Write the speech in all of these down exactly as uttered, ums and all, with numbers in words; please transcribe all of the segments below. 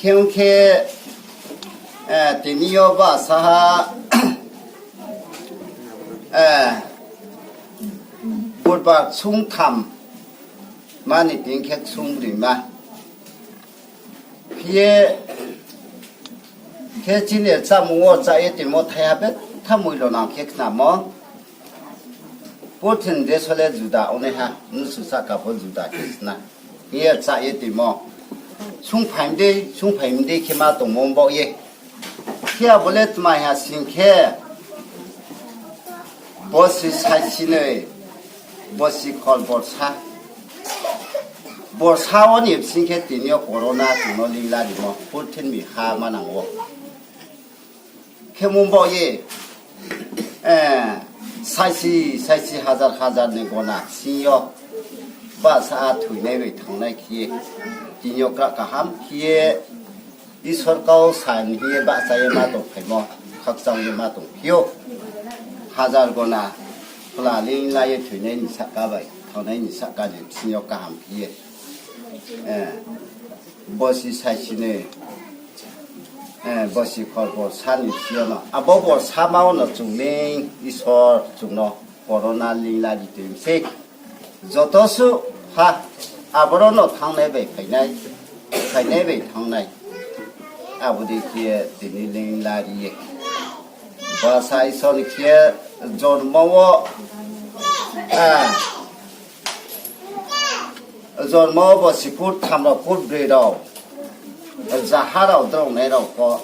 Khe ong khe, eh, tini yo ba saha, eh, Budbar sungtham mani tini khe sungbrima. Phi ye khe chini chámung wo chá ye tongmo thaiha betha moilo nang khe khnamo. Purthimbi deso le juda ongnaiha, mnusu sahka pho juda khe sna. Hing ye chá ye tongmo. Sungphai mdei, sungphai mdei khe ma tongmo baoh ye. Khe abo le tma ha sing khe, bosi saisinoi, bosi khol borsa. Borsa wo ni bsing khe tini yo corona chung no lingla rimo, purthimbi ha manang wo. Khe mung baoh ye, eh, saisi, saisi hazar hazar ni gona sing yo, ba sa a thoinai bai thanngnai khe ye, tini yo kra kaham khe ye, Isor kau sa ni hing ye bahcha ye ma tongphaimo, khakchang ye ma tongphi ou. Hazar gona phola lingla ye thoinai ni sahka bai thanngnai ni sahka ni bsing yo kaham khe ye, eh, bosi saisinoi, eh, bosi khol borsa ni bsing yo no. Abo borsa ma wo no chung ni Isor chung no corona lingla ri tong sei. Joto suh ha, aboro no thanngnai bai phainai, phainai bai thanngnai. Abo dei khe tini lingla ri ye. Bsa Isor ni khe jormo wo, ah, jormo wo bosi kurtham rao kurbroi rao, jaha rao drao nai rao pho,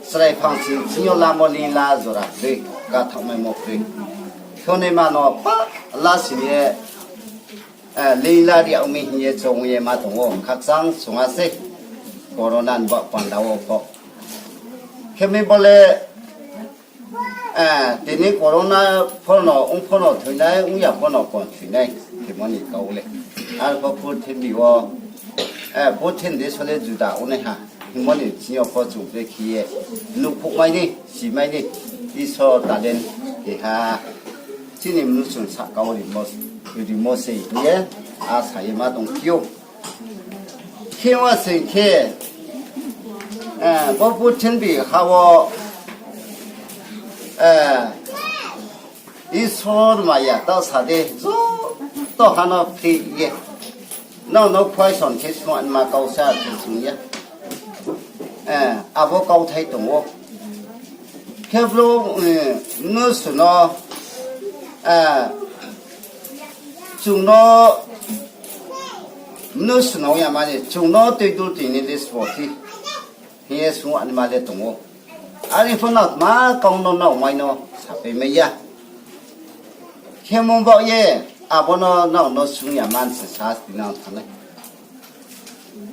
chrai phang sing sing yo lamo lingla jora kroi, kathaohmaimo kroi. Khonoi ma no pa la sing ye, eh, lingla ri yag mi hing ye chung ye ma tong ou, khakchang sung ha sei, corona ni baoh panda wo pho. Khe mi bo le, eh, tini corona pho no, ong pho no thoinai, ong ya pho no kon thoinai, khemo ni kau le. Arpho purthimbi wo, eh, purthimbi deso le juda ongnaiha, hingmo ni bsing yo pho chung brekhe ye nuhkhouhmai ni, simai ni, Isor talent keha chini mnusu ni sahka wo rimo, rimo sei hing ye, asa ye ma tongphi ou. Khe wa sing khe, eh, bo purthimbi ha wo, eh, Isor maya taoh sa di, joto ha no phrih ye. Nrao no question khe sungma kau sa khe sung ye. Eh, abo kauthai tong ou. Khe brouh, eh, mnusu no, eh, chung no, mnusu no ya mani, chung no tuidul toinai le sbo phi. Hing ye sungma le tong ou. Are pho nrao tma kau no nrao mai no sapai mai ya. Khemo baoh ye, abo no nrao no sung ya man se sasti nang thanng nai.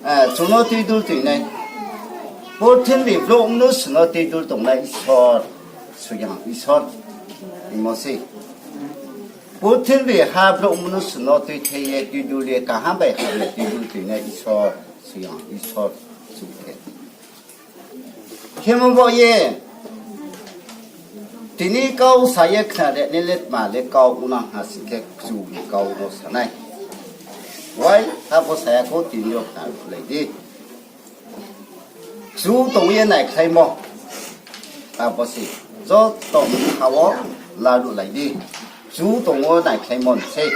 Eh, chung no tuidul toinai. Purthimbi brouh mnusu no tuidul tongnai Isor, Soyang Isor, hingmo sei. Purthimbi ha brouh mnusu no tuithei ye tuidul ye kaham bai hamya tuidul toinai Isor, Soyang Isor, chung khe. Khemo baoh ye, tini kau sa ye khna ri nai le tma le kau ongnang ha sing khe kchu ni kau no sa nai. Wai, abo sa ya khou tini yo khna rilai di. Kchu tong ye naikhlaimo. Abo se, joto bkha wo laruhlai di. Kchu tong wo naikhlaimo ni sei.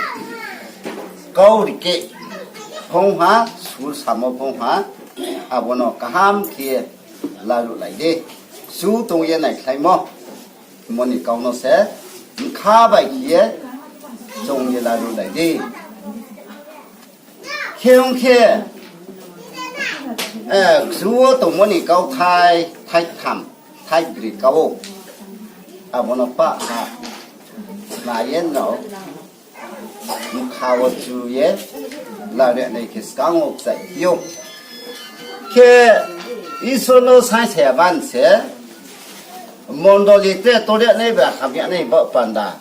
Kau rikeh phung ha, sur samo phung ha, abo no kaham khe laruhlai di. Kchu tong ye naikhlaimo. Mo ni kau no se, bkha bai khe ye, chung ye laruhlai di. Khe ong khe, eh, kchu wo tongmo ni kauthai, thaitham, thaibroi kau ou. Abo no pah ha, sna ye nrao, bkha wo chu ye, laruhnai khe skang wo kchaiphi ou. Khe Isor no saingsa ya man se, mondoli tre tongrianai ba hamyanai baoh panda,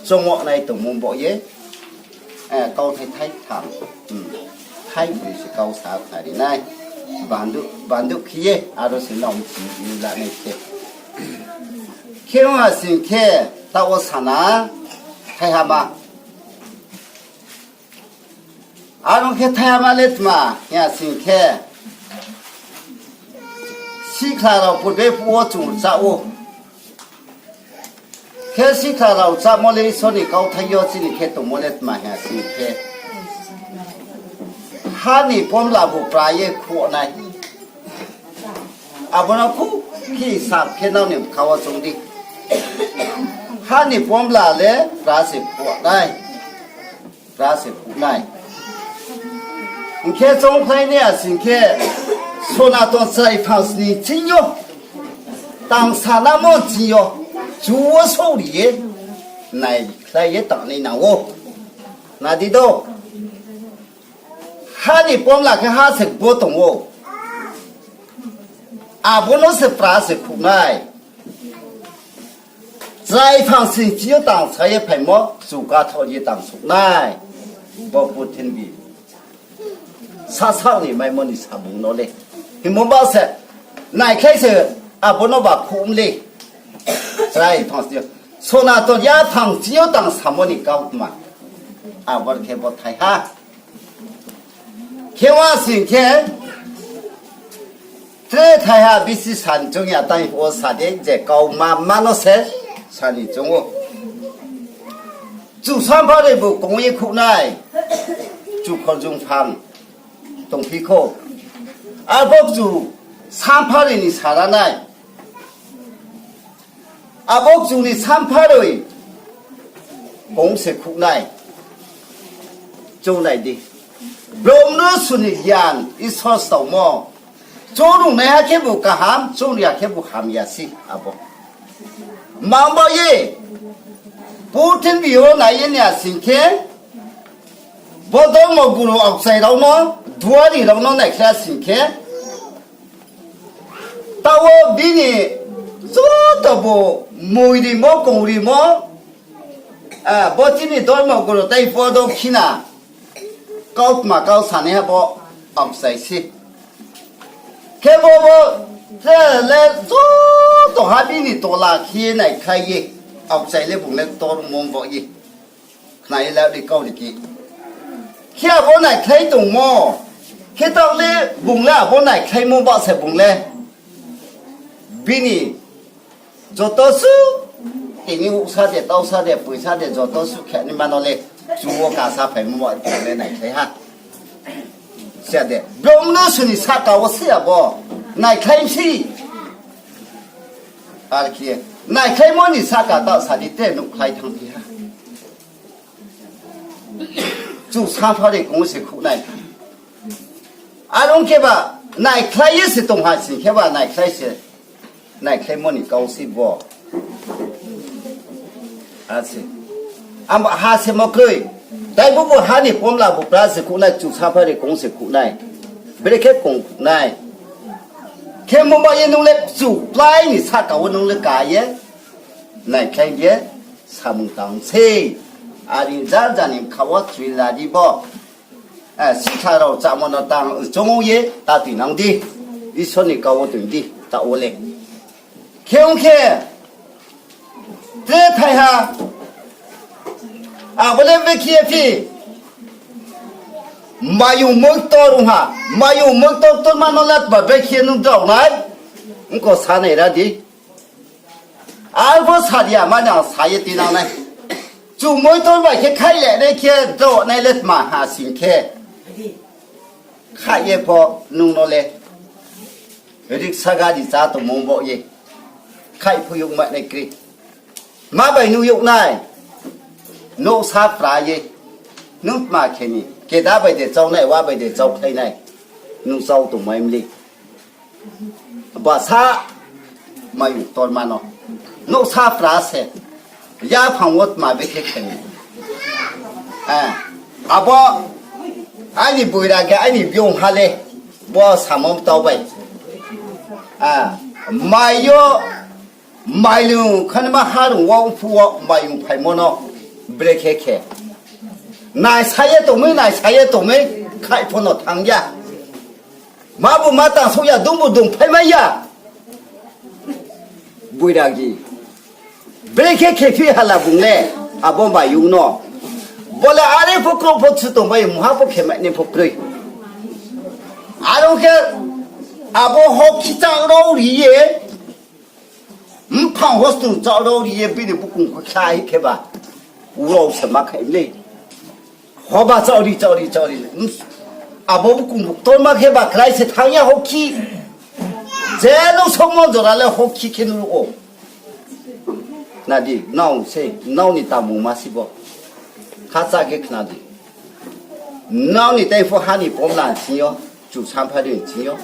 choung wo nai tongmo baoh ye, eh, kauthai thaitham, hmm, thaibroi se kau sa khnari nai. Bandu, bandu khe ye, aro se nrao mchi ni lanai khe. Khe ong ha sing khe, taoh wo sana, thaihama. Aro khe thaihama le tma, hing ha sing khe, Sikhla rao purbe phuh wo chung rchah ou. Khe sikhla rao rchahmo le Isor ni kauthai yo chini khe tongmo le tma hing ya sing khe, ha ni pomla bu pra ye khuh nai. Abo no khuh khe sap khe nrao ni bkha wo choung di. Ha ni pomla le pra se khuh nai. Pra se khuh nai. Hing khe choungkhlai nai ya sing khe, Sonaton chrai phang sning ching yo, tang sanamo ching yo, chu wo souhri ye, naikhlai ye tangnai nang ou. Na di do. Ha ni pomla khe ha se bo tong ou. Abo no se pra se khuh nai. Chrai phang sning ching yo tang sa ye phaimo, chu kathoh ye tang souh nai. Bo purthimbi sasaoh ni maimo ni samung no le. Hingmo ba se, naikhlai se abo no ba khuh mi le. Chrai phang sning yo, Sonaton yaphang ching yo tang samo ni kautma. Abo khe bo thai ha. Khe wa sing khe, tre thaiha bisi sa ni choung ya tang wo sa di, je kau ma ma no se sa ni choung ou. Kchu sampha roi bu kong ye khuh nai, kchu khorjung phang tongphi khou. Abo kchu sampha roi ni sara nai. Abo kchu ni sampha roi kong se khuh nai. Choung nai di. Brouh mnusu ni gyan Isor staomo. Choungnaiha khebu kaham, choungnaiha khebu hamya se abo. Mang baoh ye, purthimbi yo nai ye nai ya sing khe, bo dormo guru aokchai rao no, duari rao no naikhlai ya sing khe, taoh wo bini joto bu moi rimo, kong rimo, bo chini dormo guru tei pho do khina kautma kau sanaiha bo aokchai se. Khe bo bo tre le joto ha bini tola khe ye naikhlai ye, aokchai le bung le ktor mung baoh ye. Khna ye la di kau di ki. Khe abo naikhlai tongmo. Khe taoh le bung le abo naikhlaimo ba se bung le. Bini joto suh, tini uksa de, tausa de, poisa de, joto suh khe ni mano le, kchu wo kasa phaimo ba bung le naikhlai ha. Se de, brouh mnusu ni sahka wo se abo, naikhlai si. Ar khe, naikhlaimo ni sahka taoh sa di tre nuhkhlai thanngphi ha. Kchu sampha roi kong se khuh nai. Are ong kheba, naikhlai ye se tong ha sing kheba, naikhlai se, naikhlaimo ni kau se bo. Abo ha se mo kroi. Taibo bo ha ni pomla bu pra se khuh nai, kchu sampha roi kong se khuh nai. Brekhe kong khuh nai. Khemo ba ye nung le kchu plái ni sahka wo nung le ka ye, naikhlai ye, samung tang se. Are jar jar ni bkha wo chui la di bo. Sikhla rao chámo no tang choung ye ta tuinang di. Isor ni kau wo tuin di, taoh wo le. Khe ong khe, tre thaiha, abo le brekhe phi, mayung moi ktor ong ha, mayung moi ktor ktorma no le tma brekhe nung drao nai, ongko sa nai ra di. Arpho sa di ya mani ang sa ye tuinang nai. Kchu moi ktorma khe khaih le nai khe drao nai le tma ha sing khe. Khaih ye pho nung no le riksa gari chá tongmo baoh ye. Khaih pho youh mai nai kri. Ma bai nung youh nai. Nouhsa pra ye. Nung tma khe ni. Keda bai de chau nai, wa bai de chaukhlai nai. Nung chau tongmai mli. Bsa mayung ktorma no. Nouhsa pra se. Yaphang wo tma brekhe khe ni. Abo aini boira khe aini biong ha le. Bo samo mtau bai. Mai yo, mailung khanma harung wo phu wo mayung phaimo no brekhe khe. Naisa ye tongmi, naisa ye tongmi, khaih pho no thanng ya. Ma bu ma tang souh ya, dung bu dungphaimai ya. Boiragi. Brekhe khephi hala bung le, abo mayung no. Bo le are pho kro pho chu tongbai, mungha pho khemai ni pho kroi. Are ong khe, Abo hokhi chá rao ri ye, mphang hostu chá rao ri ye, bini bukung khe khlai khe ba, urao se ma khai le. Hoba chá ri, chá ri, chá ri. Abo bukung buktorma khe ba khlai se thanng ya hokhi. Je no somon jora le hokhi khe nuh ou. Khna di, nrao se, nrao ni tangmung ma si bo. Khacha khe khna di. Nrao ni tai pho ha ni pomla sing yo, chu sampha ri sing yo.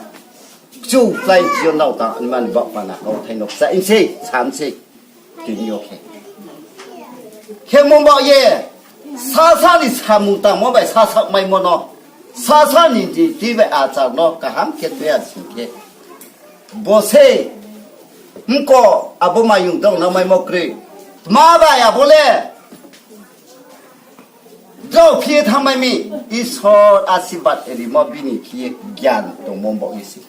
Kchu klái sing yo nrao tang ani mani baoh pana kauthai no kchaih sei, sam sei. Tini yo khe. Khe mung baoh ye, sasa ni samung tangmo bai sasa maimo no, sasa ni niti bai achar no kaham khe tui ya sing khe. Bo se, mko abo mayung dong no maimo kroi. Tma bai abo le, drao phi ye thanngmai mi, Isor asirbad rimo bini phi ye gyan tongmo baoh ye se.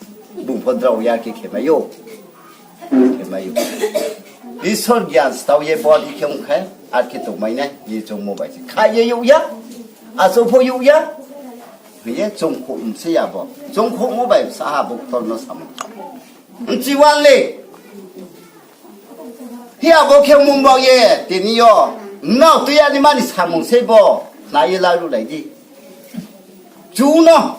Bung pho drao ya khe khemai ou. Khemai ou. Isor gyan stao ye body khe ong khe, ar khe tongmai nai, ye choungmo bai se. Kha ye youh ya, achouh pho youh ya. Hing ye choungkhouh mse ya bo. Choungkhouhmo bai saha bo ktor no samo. Nchi wan le. Hi abo khe mung baoh ye, tini yo, nrao tui ya ni mani samung sei bo, khna ye laruhlai di. Chu no,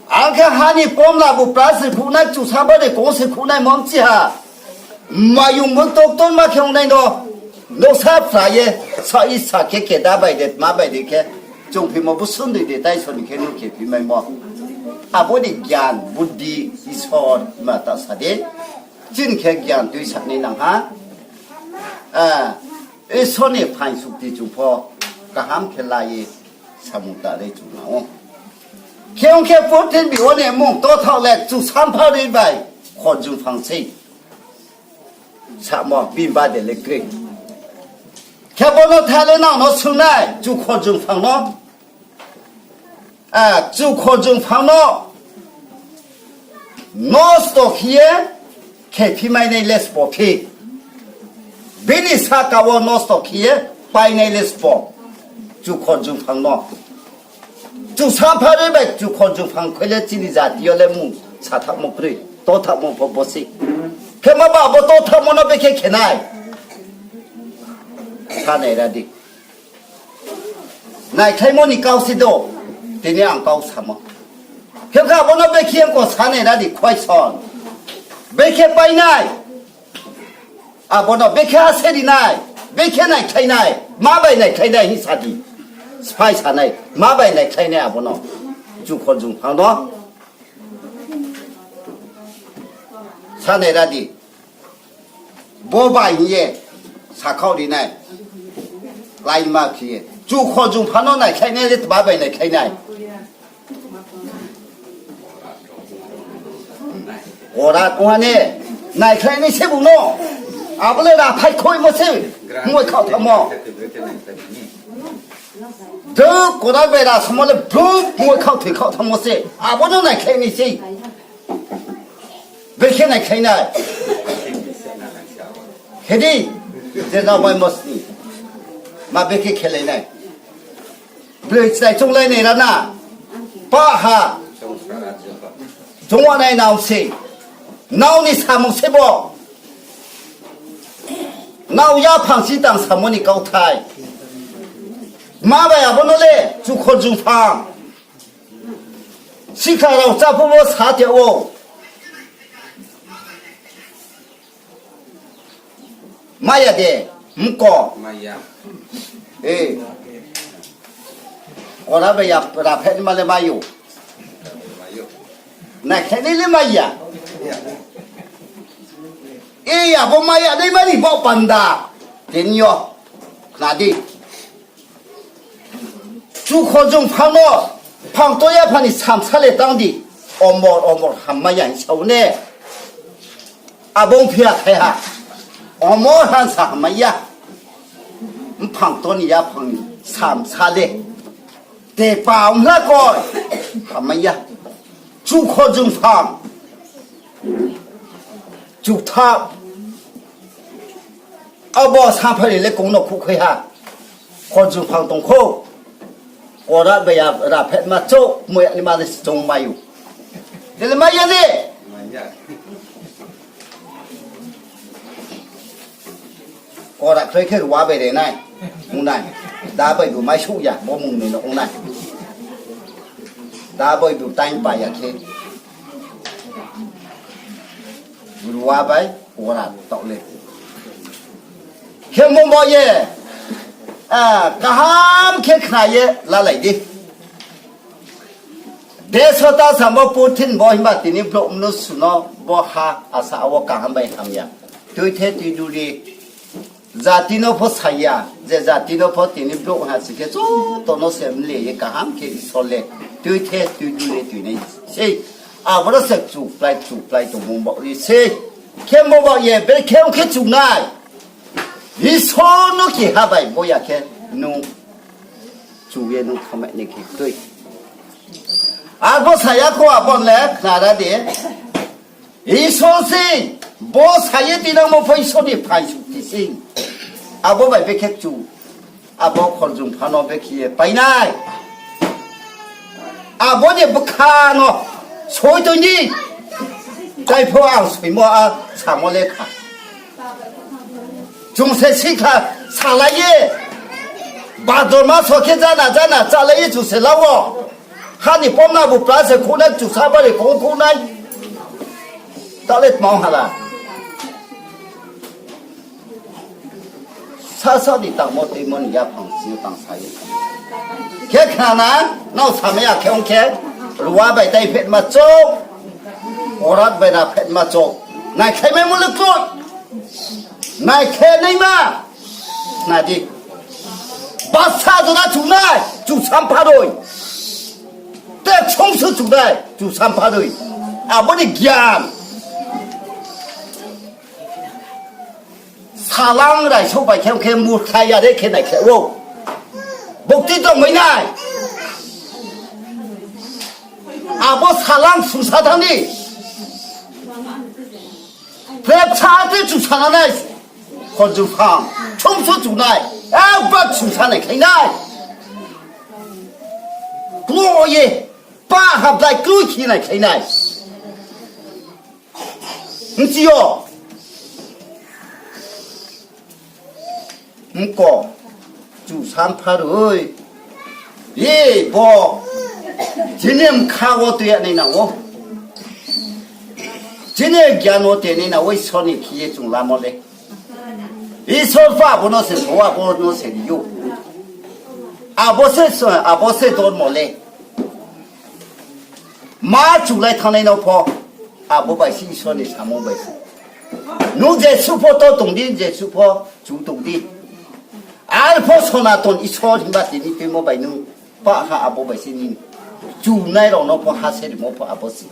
ang khe ha ni pomla bu pra se khuhnai, chu sampha de kong se khuhnai mo mchi ha. Mayung bo toktor ma khe ongnai no, nouhsa phra ye, sa i sa khe keda bai de, tma bai de khe, choungphimo bo sundoi de, tai Isor ni khe nuh khe phimaimo. Abo ni gyan, buddhi, Isor ma ta sa di. Chini khe gyan tuisanai nang ha. Isor ni phaing sukti chung pho kaham khe la ye samung ta le chung nang ou. Khe ong khe purthimbi wo ni mung tothaoh le chu sampha ri bai khorjung phang sei. Samo bini bade le kroi. Khe bo no tha le nang no sung nai, chu khorjung phang no. Chu khorjung phang no nosto khe ye khe phi mai nai le sbo phi. Bini sahka wo nosto khe ye pai nai le sbo. Chu khorjung phang no. Chu sampha ri bai chu khorjung phang khe le chini jati yo le mung sathaohmo kroi, tothaohmo pho bo sei. Khe ma ba bo tothaohmo no bekhe khe nai? Sanai ra di. Naikhlaimo ni kau se do, tini ang kau samo. Khe khe abo no bekhe ang ko sanai ra di question. Bekhe pai nai. Abo no bekhe ase ri nai. Bekhe naikhlai nai. Ma bai naikhlai nai hing sa di. Sphái sa nai. Ma bai naikhlai nai abo no. Chu khorjung phang no. Sanai ra di. Bo bai hing ye sakhaoh ri nai. Kláima khe ye. Chu khorjung phang no naikhlai nai le tma bai naikhlai nai? Kora tong ha ne, naikhlai nai se bung no. Abo le raphai khoimo se, moi khaoh thanngmo. Do kora bai ra samo le bru moi khaoh thoi khaoh thanngmo se. Abo no naikhlai nai sei. Bekhe naikhlai nai? Khe di, je nrao bai mosni. Ma bekhe khelai nai? Broi chrai chounglai nai ra na. Pa ha. Choung wa nai nao se. Nao ni samung se bo. Nao yaphang si tang samo ni kauthai. Ma bai abo no le chu khorjung phang. Sikhla rao chá phuh wo sa te ou. Mai ya de, mko. E. Kora bai ya, rapheh ni ma le mai ou. Naikhlai ni le mai ya. E, abo mai ya dei mani baoh panda. Tini yo. Khna di. Chu khorjung phang no, phang to yaphang ni samsa le tang di, omor omor hammai ya hing sa ou ne. Abo ong phi ya khai ha, omor hansa hammai ya. Mphang to ni yaphang ni samsa le, te pa ong hla koi, hammai ya. Chu khorjung phang, chu tha, abo sampha ri le kong no khuhkhoi ha. Khorjung phang tong khou. Kora bai ya rapheh ma chouh, moi ya ni ma le se choung mai ou. Tele mai ya ni. Kora khlai khe ruwa bai re nai. Ong nai. Da bai bu mai souh ya, bo mung ni no ong nai. Da bai bu time pa ya khe. Ruwa bai kora taoh le. Khe mung bo ye. Ah, kaham khe khna ye lalai di. Deso ta samo purthimbi bo himba tini brouh mnusu no bo ha asa wo kaham bai hamya. Tuithe tuiduli. Jati no pho saya, je jati no pho tini brouh ha si khe joto no se mle ye kaham khe Isor le. Tuithe tuiduli tuinai sei. Abo no se chuklái chuklái tongmung baoh ye sei. Khe mo baoh ye, brekhe ong khe chungnai. Isor no keha bai bo ya khe nung chu ye nung thamai ni khe kroi. Arbo saya kho abo le khnara di. Isor se, bo sa ye tinangmo pho Isor ni phaing sukti se. Abo bai brekhe chu, abo khorjung phano brekhe ye painai. Abo ni bkha no soi tong di. Tai pho ang soimo a samo lekha. Chung se sikha salai ye. Badorma so khe jana jana chalai ye chung se la wo. Ha ni pomna bu pra se khouhnai, chu sa bari khong khouhnai. Tale tma hala. Sasa ni tangmo tuimo ni yaphang sing yo tang sa ye. Khe khna na, nrao samai ya khe ong khe, ruwa bai tai phetma chouh, orat bai ra phetma chouh. Naikhlai mai mo le kroi. Naikhlai naima. Khna di. Basa jora chungnai, chu sampha roi. Te chungsu chungnai, chu sampha roi. Abo ni gyan. Salang raisouh bai khe ong khe murthai ya re khe naikhlai ou. Bukti tongmai nai. Abo salang sungsa thang di. Prepsa te chu sana nai. Khorju phang. Chungsu chungnai. Ekbar sungsa naikhlai nai. Klo ye. Pa hablai kroi khe naikhlai nai. Nchi yo. Mko, chu sampha roi. Ye bo. Chini mkha wo tui ya nai nang ou. Chini gyan wo tui nai nang ou, Isor ni khe ye chung lamo le. Isor pho abo no se, abo no se ri ou. Abo se, abo se dormo le. Ma chulai thangnai no pho, abo bai se Isor ni samung bai se. Nung jesuh pho to tong di, jesuh pho chu tong di. Arpho Sonaton Isor himba tini tuimo bai nung pa ha abo bai se ni. Chunai rao no pho ha se rimo pho abo se.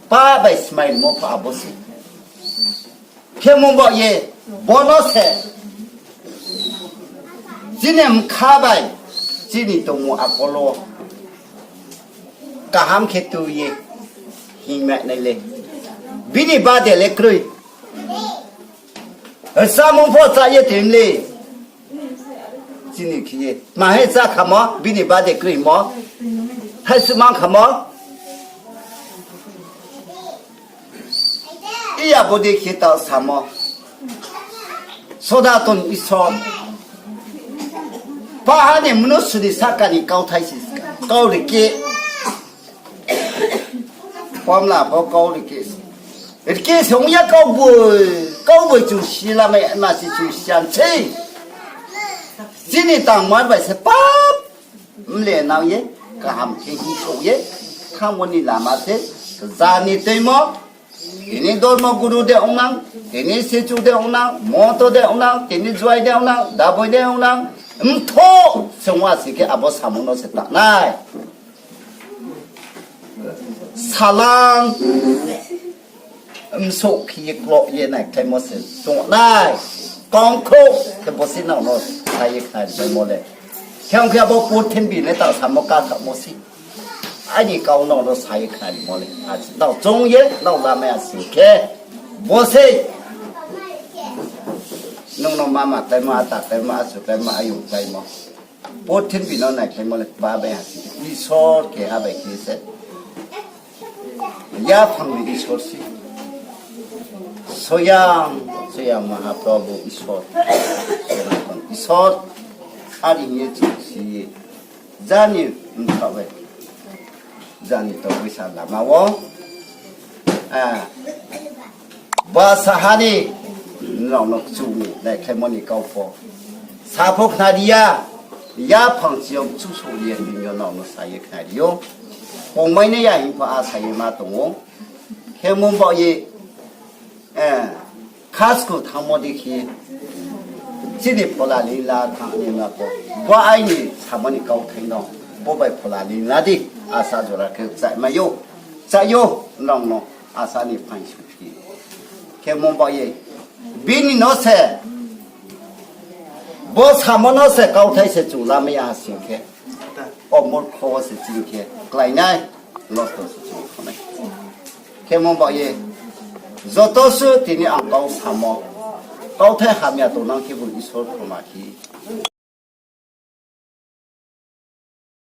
Pa bai smai rimo pho abo se. Khe mung baoh ye, bo no se, chini mkha bai, chini tongmung akol wo, kaham khe tui ye, hingmai nai le. Bini bade le kroi. Samung pho chá ye tui le. Chini khe ye. Tma he chá khamo, bini bade kroimo. Hai sumang khamo. Iya bo dei khe taoh samo. Sonaton Isor. Paha ni mnusu ni sahka ni kauthai se, kau rike. Komla pho kau rike. Rike se ong ya kau boi, kau boi chung si lamai ma se chung siyan sei. Chini tangmar bai se pap mle nang ye, kaham khe hing souh ye, thanngmo ni lama se, ja ni tuimo, tini dormo guru de ong nang, tini sichu de ong nang, moto de ong nang, tini juai de ong nang, daboi de ong nang, mtho, sengwa si khe abo samung no se tangnai. Salang, msouh khe ye kloh ye naikhlaimo se tongnai. Kongkhrouh khe bo se nrao no sa ye khnarimaimo le. Khe ong khe abo purthimbi le taoh samo kathaohmo se. Aini kau nrao no sa ye khnarimo le. Nrao choung ye, nrao lamai ya sing khe. Bo se. Nung no mama khlaimo, ata khlaimo, achu khlaimo, ayong khlaimo. Purthimbi no naikhlaimo le kba bai ha sing khe. Isor keha bai khe se. Yaphang ni Isor se. Soyang, soyang Mahaprabhu Isor. Soyang Isor. Are hing ye chung si ye. Jani mkha bai. Jani to baisa lama wo. Ah. Ba saha ni nrao no kchu ni naikhlaimo ni kau pho. Sa pho khnari ya, yaphang chiyong kchu souh ye hing yo nrao no sa ye khnari ou. Pongmai nai ya hing pho a sa ye ma tong ou. Khe mung baoh ye, eh, khasku thanngmo di khe, chini phola lila thanng ni ma pho. Bo aini samo ni kauthai no, bo bai phola lila di, asa jora khe chai mai ou, chai ou, nrao no, asa ni phaing su phi. Khe mung baoh ye, bini no se, bo samo no se kauthai se chung lamai ya ha sing khe, o murkho wo se chini khe klái nai, nosto se chung kho nai. Khe mung baoh ye, joto suh tini ang kau samo, kauthai hamya tongnang khebu Isor khoma khe,